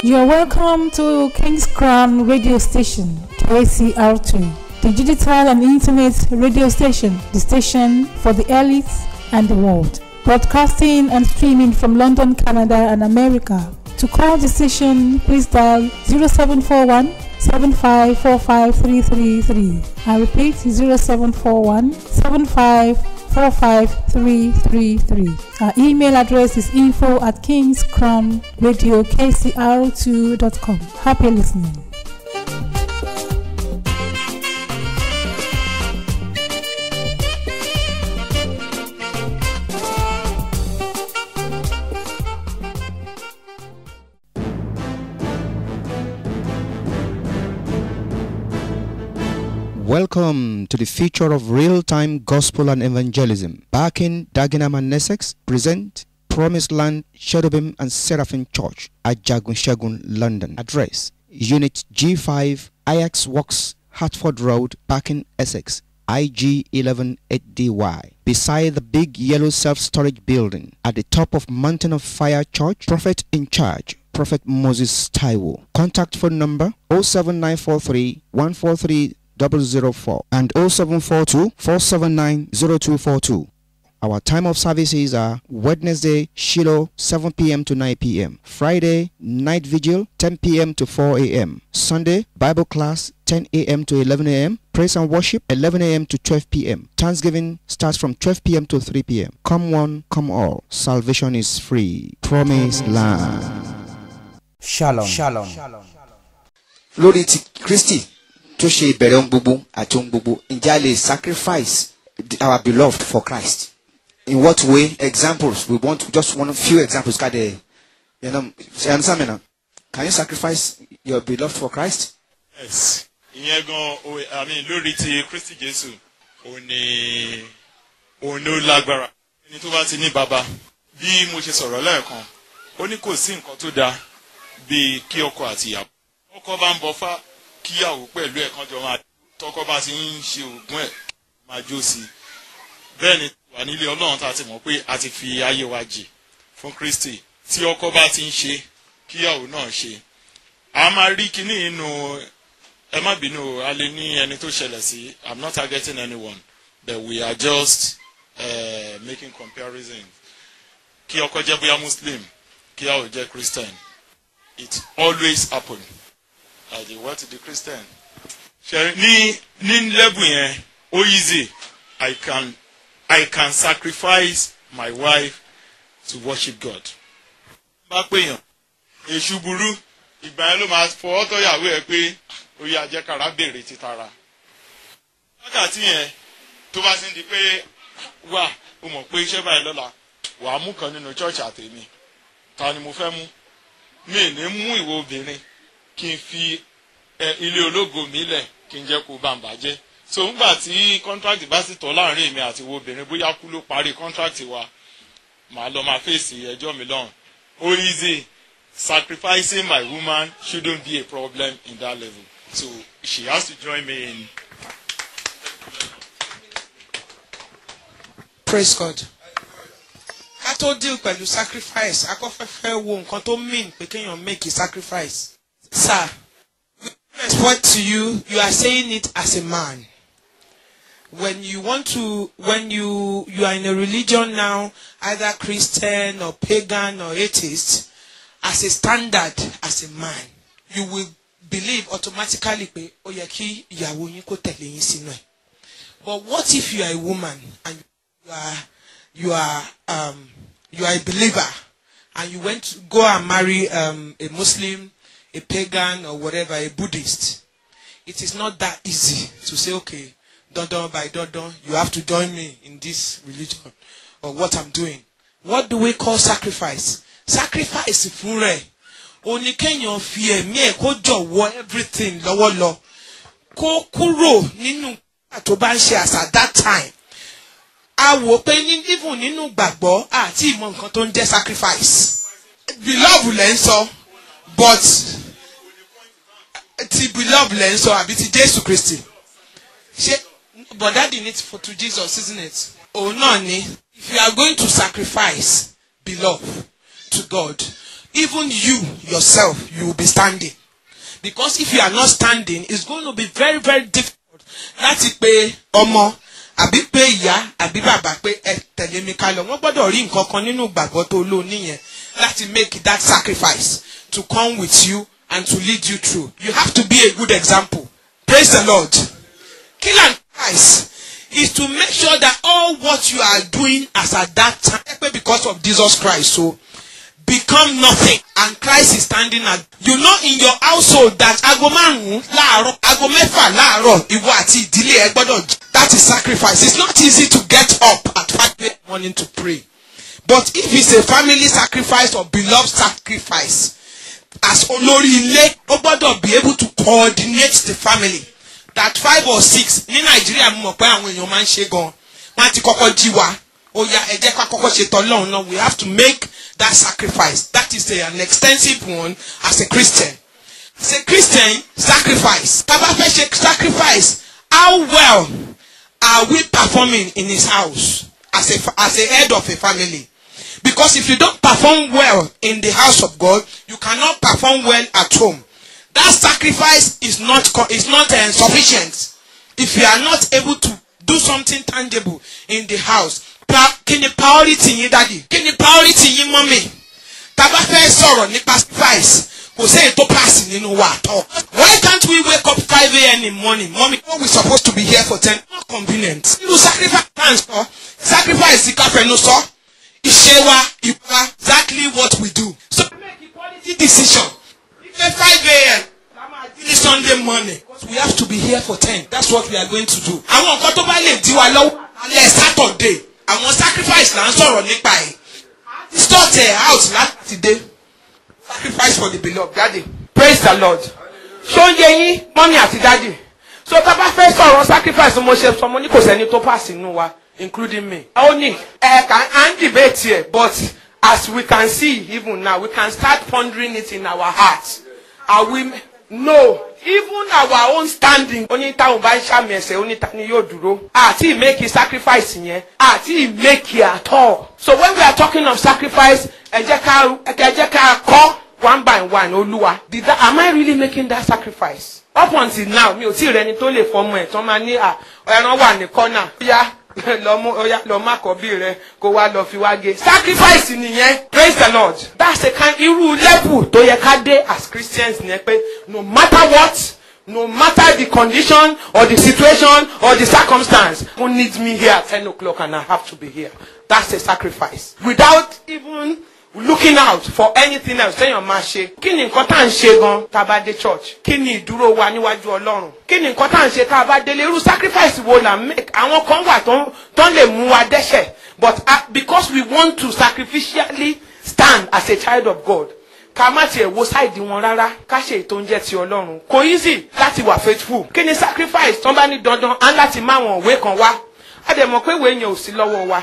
You are welcome to King's Crown Radio Station, KCR2, the digital and internet radio station, the station for the elites and the world. Broadcasting and streaming from London, Canada and America. To call the station, please dial 0741 7545333. I repeat, 0741 7545333. Our email address is info@kingscrownradiokcr2.com. Happy listening. Welcome to the future of real-time gospel and evangelism. Barking, Dagenham and Essex present Promised Land Cherubim and Seraphim Church at Jagun Shagun, London. Address: Unit G5, Ajax Works, Hertford Road, Barking, Essex, IG11 8DY. Beside the big yellow self-storage building at the top of Mountain of Fire Church. Prophet in charge, Prophet Moses Taiwo. Contact phone number 07943 143 004 and 0742 479 0242. Our time of services are Wednesday, Shiloh, 7 p.m. to 9 p.m. Friday, night vigil, 10 p.m. to 4 a.m. Sunday, Bible class, 10 a.m. to 11 a.m. Praise and worship, 11 a.m. to 12 p.m. Thanksgiving starts from 12 p.m. to 3 p.m. Come one, come all. Salvation is free. Promised Land. Shalom. Shalom. Lórí ti Kristi tó ṣe ìbẹ̀rẹ̀ ohun gbogbo àti ohun gbogbo, ǹjẹ́ a lè sacrifice our beloved for Christ? In what way? Examples. We want just one few examples. Can you understand me now? Can you sacrifice your beloved for Christ? Yes. Ìyẹn gan, I mean, lórí ti Kristi Jésù, òun ni òun ló lágbára. Ẹni tó bá ti ní bàbá, bí mo ṣe sọ̀rọ̀ lẹ́ẹ̀kan, ó ní kò sí nǹkan tó dáa bíi kí ọkọ àti ìyàwó. Ọkọ bá ń bọ fá, kíyàwó pẹ̀lú ẹ̀ kan jọ máa tọkọ bá ti ń ṣe ògùn ẹ̀ máa jó sí i. Bẹ́ẹ̀ ni wà nílé Ọlọ́run tá a ti mọ̀ pé a ti fi ayé wa jì fún Kristi. Tí ọkọ bá ti ń ṣe, kíyàwó náà ṣe. A máa rí kíní inú, ẹ má bínú, a lè ní ẹni tó ṣẹlẹ̀ sí. I'm not targeting anyone, but we are just making comparison. Kí ọkọ jẹ́ bóyá Muslim, kíyàwó jẹ́ Christian. It always happen. The what the Christian. Ní ní level yẹn, ó easy. I can sacrifice my wife to worship God. Bá pèèyàn, èṣù burú, ìgbà yẹn ló máa fọwọ́ tọ́yàwó ẹ pé ó yá jẹ́ kára béèrè títara. Wákàtí yẹn tó bá ti ń di pé wà ó mọ̀ pé iṣẹ́ báyìí lọ́la, wàá mú kan nínú church àtèmi. Ta ni mo fẹ́ mú? Mi ní mú ìwọ obìnrin kí n fi ilé ológo mi lẹ̀ kí n jẹ́ kó bá ń bàjẹ́. So ńgbà tí contract bá sì tọ́ láàrin èmi àti ìwọ obìnrin, bóyá kú ló parí contract wa, màá lọ máa fèsì ẹjọ́ mi lọ́hùn. Ó easy, sacrificing my woman shouldn't be a problem in that level. So she has to join me in. Praise God. Ká tó deal pẹ̀lú sacrifice, akọ́fẹ́fẹ́ wo nǹkan tó mean pé kéèyàn make a sacrifice. Sir, with respect to you, you are saying it as a man. When you want to, when you are in a religion now, either Christian or pagan or atheist, as a standard, as a man, you will believe automatically pé ó yẹ kí ìyàwó yín kó tẹ̀lé yín sínú ẹ̀. But what if you are a woman and you are a believer and you went to go and marry a Muslim, a pagan or whatever, a Buddhist? It is not that easy to say, okay, dun by dun, you have to join me in this religion or what I'm doing. What do we call sacrifice? Sacrifice fún rẹ̀, ó ní kéèyàn fi ẹ̀mí ẹ̀ kó jọ̀wọ́ everything lọ́wọ́ lọ, kó kúrò nínú tó bá ń ṣe as at that time. A wò pé even nínú gbàgbọ́ àti ìmọ̀ nǹkan tó ń jẹ́ sacrifice. Beloved lẹ́ ń sọ, but ti beloved lẹ́ ń sọ àbí ti Jésù Kristi. Ṣé but that in it for to Jesus, isn't it? Òun náà ni, if you are going to sacrifice beloved to God, Even you yourself, you will be standing. Because if you are not standing, it's going to be very, very difficult láti pe ọmọ àbí pé ìyá àbí bàbá pé ẹ tẹ̀lé mi ká lọ. Wọ́n gbọ́dọ̀ rí nǹkan kan nínú ìgbàgbọ́ tó lò níyẹn láti make that sacrifice to come with you and to lead you through. You have to be a good example. Praise the Lord. Kill and Christ is to make sure that all what you are doing as at that time, because of Jesus Christ, so become nothing, and Christ is standing at you know in your household that aago márùn-ún láàárọ̀, aago mẹ́fà láàárọ̀, ìwọ àti ìdílé ẹ gbọ́dọ̀ jí. That is sacrifice. It's not easy to get up at 5 a.m. morning to pray, but if it's a family sacrifice or beloved sacrifice, as olórí ilé, ó gbọ́dọ̀ be able to coordinate the family. That 5 or 6 ní Nàìjíríà, mo mọ̀ pé àwọn èèyàn máa ń ṣe gan, wọ́n á ti kọ́kọ́ jí wa. Ó yá, ẹ jẹ́ ká kọ́kọ́ ṣe tọ́lọ́run náà. We have to make that sacrifice. That is an extensive one as a Christian. As a Christian, sacrifice. Tá bá fẹ́ ṣe sacrifice, how well are we performing in his house as a head of a family? Because if you don't perform well in the house of God, you cannot perform well at home. That sacrifice is not sufficient if you are not able to do something tangible in the house. Kí ni priority yín, daddy? Kí ni priority yín, mommy? Tá bá fẹ́ sọ̀rọ̀ nípa sacrifice, kò sí èyí tó pass nínú wa at all. Why can't we wake up 5 a.m. in the morning? Mommy, we supposed to be here for 10. Not convenient. Irú sacrifice tá à ń sọ, sacrifice ká fẹnu sọ, ìṣe wa, ìwà, exactly what we do. So make a quality decision. If 5 a.m. this Sunday morning, because we have to be here for 10. That's what we are going to do. Àwọn nǹkan tó bá lè dí wa lọ́wọ́ alẹ́ Saturday, àwọn sacrifice là ń sọ̀rọ̀ nípa ẹ̀. Start ẹ̀ out láti dé. Sacrifice for the beloved, daddy. Praise the Lord. Ṣó ń yé yín, mummy àti daddy? So tá bá fẹ́ sọ̀rọ̀ sacrifice, mo ṣe sọ, mo ní kò sẹ́ni tó pass inú wa, including me. Ó ní ẹ kàn á ń debate here, but as we can see even now, we can start pondering it in our hearts. Are we? No, even our own standing. Ó ní táwọn bá ń ṣàmì ẹsẹ̀, ó ní ta ni yóò dúró. Àti make sacrifice yẹn, àti make it at all. So when we are talking of sacrifice, ẹ jẹ́ ká kọ́ one by one, Olúwa. Am I really making that sacrifice? Up until now, mi ò tí ì rẹni tó lè fọmọ ẹ̀ tán máa ní ẹran wà ní kọ́nà. Ó yá lọ mú, ó yá lọ má kọ́ bí rẹ kó wá lọ fi wá gé. Sacrifice nìyẹn. Praise the Lord. That's a kind irú level tó yẹ ká dé as Christians nìyẹn pé no matter what, no matter the condition or the situation or the circumstance, who needs me here at 10 o'clock and I have to be here. That's a sacrifice. Without even looking out for anything else, téèyàn máa ṣe. Kí ni nǹkan tá à ń ṣe gan tá a bá dé church? Kí ni ìdúró wa níwájú Ọlọ́run? Kí ni nǹkan tá à ń ṣe tá a bá délé? Irú sacrifice wo là ń make? Àwọn kan wà tó ń lè mú wa dẹ́ṣẹ̀, but because we want to sacrificially stand as a child of God, ká má tiẹ̀ wo sáìdì wọn rárá, ká ṣe ètò oúnjẹ ti Ọlọ́run. Kò easy láti wà faithful. Kí ni sacrifice tán bá ní dandan á láti má wọn òwe kan wá? A dẹ̀ mọ̀ pé ìwé yẹn ò sí lọ́wọ́ wa.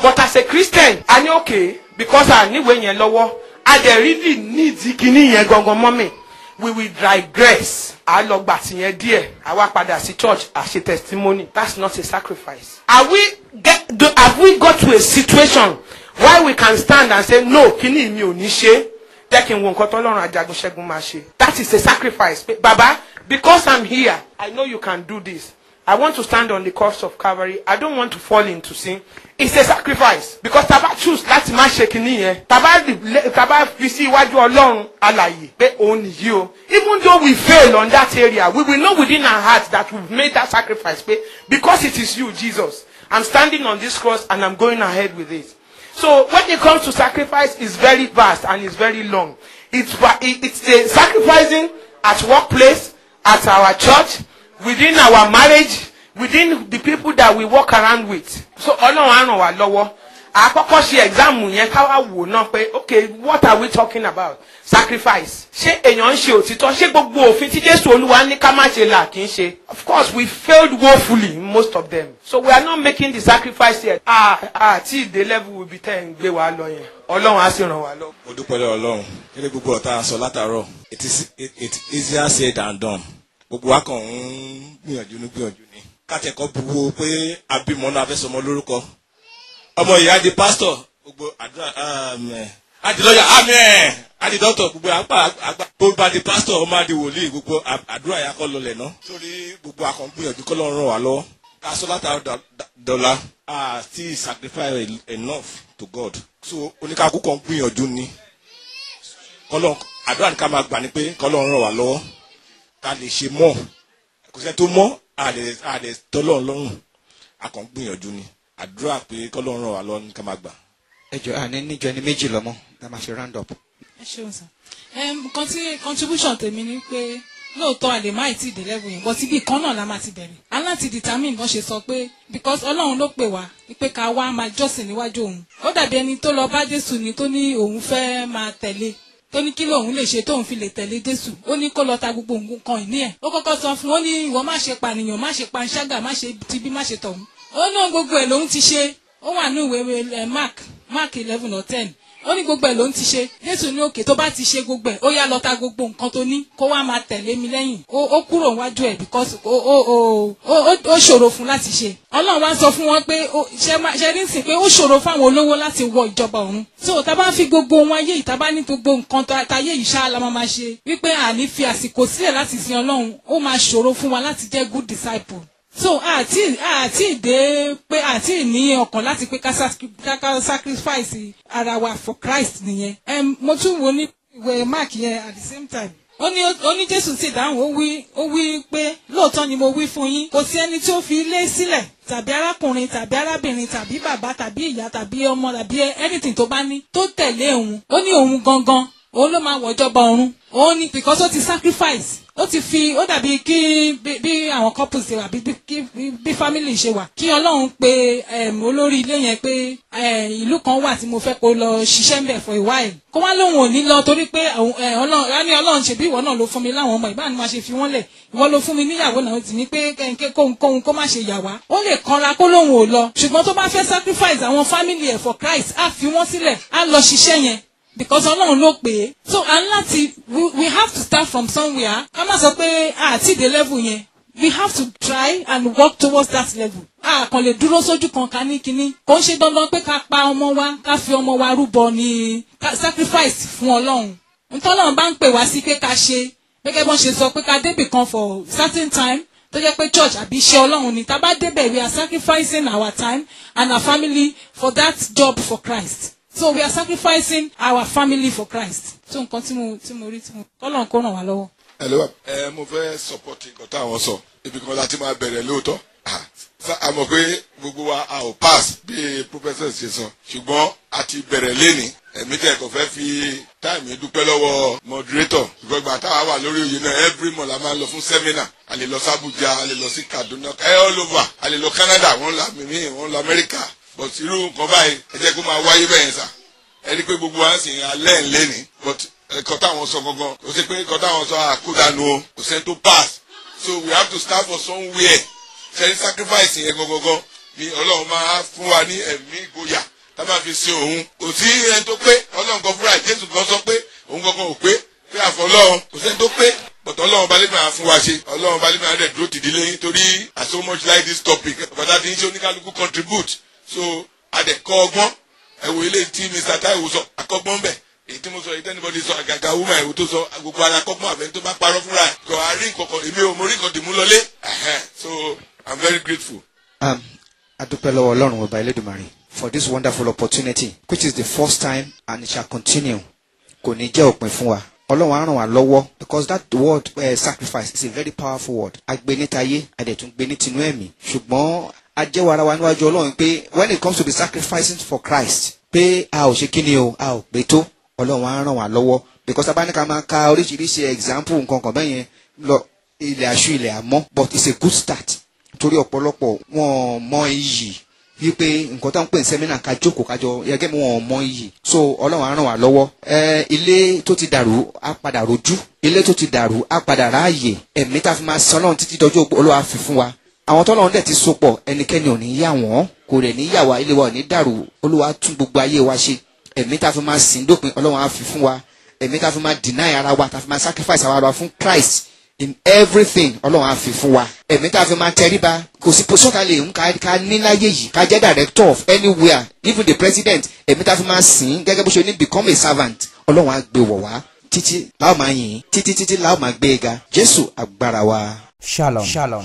But as a Christian, a ní okay, because a níwèé yẹn lọ́wọ́, a dẹ̀ really need kíní yẹn gangan mọ́mì. We will digress. A lọ gbà tí yẹn díẹ̀, a wá padà sí church, a ṣe testimony. That's not a sacrifice. Have we got to a situation where we can stand and say, no, kíní mi ò ní ṣe, jẹ́ kí n wo nǹkan tọ́lọ́run Ajagunṣẹ́gun máa ṣe. That is a sacrifice. Baba, because I'm here, I know you can do this. I want to stand on the cross of Calvary. I don't want to fall into sin. It's a sacrifice. Because tá bá choose láti má ṣe kinní yẹn, tá bá fi sí iwájú Ọlọ́run alààyè pé òun nìyí o. Even though we fail on that area, we will know within our hearts that we've made that sacrifice. Pé because it is you, Jesus, I'm standing on this cross and I'm going ahead with it. So when it comes to sacrifice, it's very vast and it's very long. It's a sacrificing at workplace, at our church, within our marriage, within the people that we walk around with. So Ọlọ́run á ràn wá lọ́wọ́. Àkọ́kọ́ ṣe exam yẹn ká wá wò náà pé okay, what are we talking about? Sacrifice. Ṣé èèyàn ń ṣe òtítọ́? Ṣé gbogbo òfin tí Jésù Olúwa ní ká má ṣe là kì í ṣe? Of course, we failed woefully, most of them. So we are not making the sacrifice yet. Àti ìdè level will be tẹ́ ń gbé wa lọ yẹn. Ọlọ́run á sì ràn wá lọ́wọ́. Mo dúpẹ́ lọ́wọ́ Ọlọ́run. Kí ni gbogbo ọ̀tá sọ látàárọ̀? It is easier said than done. Gbogbo wa kàn ń gbìyànjú ní gbìyànjú ni. Kátẹ̀kọ́ buwó pé abímọ náà fẹ́ sọmọ lórúkọ. Ọmọ ìyá di pásítọ̀, gbogbo àdúrà Á di lọ́yà, amen. Á di dọ́tọ̀, gbogbo àgbà tó bá di pásítọ̀, ó máa di wòlíì, gbogbo àdúrà yà kọ́ lọlẹ̀ ná. Sórí gbogbo akọ̀ǹgbìyànjú kọ́ lọ́run ràn wá lọ́wọ́. Ká sọ látara dọ́là, a still sacrifice enough to God. So oníkàkú kan gbìyànjú ni. Kọ́lọ́n àdúrà ní ká máa gbà ní pé kọ́lọ́run ràn wá lọ́wọ́. Ká lè ṣe mọ́. Kò sẹ́ni tó mọ́, àlè tọ́lọ́run lọ́rùn. A kàn gbìyànjú ni. Àdúrà pé kọ́lọ́run ràn wá lọ́wọ́ ní ká máa gbà. Ẹ jọ̀ọ́ àní níjọ ẹni méjì lọ́mọ tá a máa fi round up. Ẹ ṣeun sir. Nǹkan tí contribution tèmi ni pé lóòótọ́ a lè má ì tí ì dé level yẹn, but ibi kan náà la máa ti bẹ̀rẹ̀. A láti determine bọ́n ṣe sọ pé because Ọlọ́run ló pè wá pé ká wá máa jọ́sìn níwájú òun. Ó dàbí ẹni tó lọ bá Jésù ni tó ní òun fẹ́ máa tẹ̀lé, tó ní kí lòun lè ṣe tóun fi lè tẹ̀lé Jésù. Ó ní kó lọ ta gbogbo nǹkan ìní ẹ̀. Ó kọ́kọ́ sọ fún ó ní ìwọ má ṣe pànìyàn, má ṣe panṣágà, má ṣe tibí, má ṣe tọ̀hún. Ó ní gbogbo ẹ̀ lòun ti ṣe. Ó wà ní ìwé Mark 11 or 10. Ó ní gbogbo ẹ̀ ló ń ti ṣe. Jésù ní òkè tó bá ti ṣe gbogbo ẹ̀, ó yá lọ ta gbogbo nǹkan tó ní kó wá máa tẹ̀lé mi lẹ́yìn. Ó kúrò níwájú ẹ̀ because ó ṣòro fún láti ṣe. Ọlọ́run wá sọ fún wọn pé ṣe ní sìn pé ó ṣòro fáwọn olówó láti wọ ìjọba ọ̀run. So tá bá fi gbogbo wọn ayé yìí, tá bá ní gbogbo nǹkan táyé yìí ṣáá la máa ṣe. Wípé àní fi àsìkò sílẹ̀ láti sin Ọlọ́run, ó máa ṣòro fún wa láti jẹ́ good disciple. So àti dé pé àti ní ọkàn láti pé ká sacrifice ara wa for Christ nìyẹn. Mo tún wo ní ìwé Mark yẹn at the same time. Ó ní Jésù sì dáhùn, ó wí pé lóòótọ́ ni mo wí fún yín, kò sí ẹni tí ó fi ilé sílẹ̀ tàbí arákùnrin tàbí arábìnrin tàbí bàbá tàbí ìyá tàbí ọmọ tàbí anything tó bá ní tó tẹ̀lé òun. Ó ní òun gangan òun ló máa wọ̀jọba ọ̀run. Òun ni because ó ti sacrifice, ó ti fi, ó dàbí kí bí àwọn couples ṣe wà, bí family ṣe wà, kí Ọlọ́run pe olórí ilé yẹn pé ìlú kan wà tí mo fẹ́ kó lọ ṣiṣẹ́ ń bẹ̀ for a while, kó wá lóun ò ní lọ torí pé Ọlọ́run ṣe bí ìwọ náà ló fún mi láwọn ọmọ ìbánu máa ṣe fi wọ́n lẹ̀, ìwọ ló fún mi níyàwó náà ti ní pé kóhunkóhun kó má ṣe yà wá. Ó lè kanra kó lóun ò lọ, ṣùgbọ́n tó bá fẹ́ sacrifice àwọn family ẹ̀ for Christ, á fi wọ́n sílẹ̀, á lọ ṣiṣẹ́ yẹn because Ọlọ́run ló pè é. So and láti we have to start from somewhere. Ká má sọ pé àti dé level yẹn. We have to try and work towards that level. A kàn lè dúró sójú kan ká ní kinní. Kò ń ṣe dandan pé ká pa ọmọ wa, ká fi ọmọ wa rúbọ ní sacrifice fún Ọlọ́run. Ntọ́lọ́run bá ń pè wá sí pé ká ṣe, gẹ́gẹ́ bọ́n ṣe sọ pé ká débì kan for certain time tó jẹ́ pé church àbí iṣẹ́ Ọlọ́run ni. Tá bá débẹ̀, we are sacrificing our time and our family for that job for Christ. So we are sacrificing our family for Christ. So nǹkan tí mo rí tí mo kọ́lọ́n kó ràn wá lọ́wọ́. Hello, mo fẹ́ support nǹkan táwọn sọ. Ibi kan láti máa bẹ̀rẹ̀ lóòótọ́. A mọ̀ pé gbogbo wa a ò pass bí professor ṣe sọ. Ṣùgbọ́n a ti bẹ̀rẹ̀ lénìí. Ẹ̀mí tẹ̀ kò fẹ́ fi táìmì dúpẹ́ lọ́wọ́ moderator. Ìgbàgbà táwa wà lórí oyè náà every month la máa ń lọ fún seminar. A lè lọ sí Abuja, a lè lọ sí Kaduna, all over. A lè lọ Canada, wọ́n lọ mímí, wọ́n lọ America. But irú nǹkan báyìí ẹ jẹ́ kó máa wáyé bẹ́ẹ̀ sà. Ẹ rí pé gbogbo wa ń sìn alẹ́ ń lé ní. But ẹ̀kọ́ táwọn sọ gangan, kò sí pé ẹ̀kọ́ táwọn sọ àkódànù o, kò sẹ́ni tó pass. So we have to start for somewhere. Ṣe sacrifice yẹn gangan ni Ọlọ́run máa fún wa ní ẹ̀mí ìgboyà tá máa fi sin òun. Kò sí ẹni tó pé, Ọlọ́run kan fúnra Jésù kan sọ pé òun gangan ò pé, pé àfọlọ́run kò sẹ́ni tó pé. But Ọlọ́run balẹ̀ máa fún wa ṣe, Ọlọ́run balẹ̀ máa rẹ̀ dúró tìdílé yín torí I so much like this topic. Bàtà ti ń ṣe oníkálukú contribute. So adẹ̀kọ́ ọgbọ́n, ẹ wo ilé tí Mr. Taiwo sọ, akọ́gbọ́n bẹ̀. Èyí tí mo sọ, èyí tẹ́nibọ́dì sọ, àgàgà woman ẹ̀wò tó sọ, gbogbo ara kọ́gbọ́n àbẹ́ni tó bá parọ́ fúnra ẹ̀. Kò á rí nǹkan kan, èmi ò mo rí nǹkan dìmú lọlé. So I'm very grateful. A dúpẹ́ lọ́wọ́ Ọlọ́run Ọba Elédùmarè for this wonderful opportunity, which is the first time and it shall continue. Kò ní jẹ́ òpin fún wa. Ọlọ́run á ràn wá lọ́wọ́ because that word sacrifice is a very powerful word. A gbé ní tayé, a dẹ̀ tún gbé ní tinú ẹ̀mí. Ṣùgbọ́n a jẹ́wọ́ ara wa níwájú Ọlọ́run pé when it comes to the sacrificing for Christ, pé a ò ṣe kíni o, a ò pé tó. Ọlọ́run á ràn wá lọ́wọ́ because a bá ní ká máa ka oríṣiríṣi example nǹkan kan bẹ́ẹ̀ yẹn lọ ilẹ̀ aṣú ilẹ̀ àmọ́, but it's a good start torí ọ̀pọ̀lọpọ̀ wọn mọ iyì wípé nǹkan tó ń pè ní sẹ́mínà ká jókòó kájọ yẹgẹ́ mi wọn mọ iyì. So Ọlọ́run á ràn wá lọ́wọ́. Ilé tó ti dàrú á padà rojú, ilé tó ti dàrú á padà ráàyè, ẹ̀mí tá a fi máa sin Ọlọ́run títí dọjọ́ Olúwa fi fún wa. Àwọn tọ́lọ́run dẹ̀ ti sopọ̀, ẹnikẹ́ni ò ní yà wọ́n, kò rẹ̀ ní yà wá, ilé wa ò ní dàrú. Olúwa tún gbogbo ayé wa ṣe. Ẹ̀mí tá a fi máa sìn dópin Ọlọ́run á fi fún wa. Ẹ̀mí tá a fi máa deny ara wa, tá a fi máa sacrifice ara wa fún Christ In everything, Ọlọ́run á fi fún wa. Ẹ̀mí tá a fi máa tẹríba, kò sí position ká lè ń ká ní láyé yìí, ká jẹ́ director of anywhere, even the president, ẹ̀mí tá a fi máa sìn gẹ́gẹ́ bó ṣe ní become a servant, Ọlọ́run á gbé wọ̀ wá títí láò máa yìn, títí títí láò máa gbé e ga. Jésù agbára wa. Shalom. Shalom.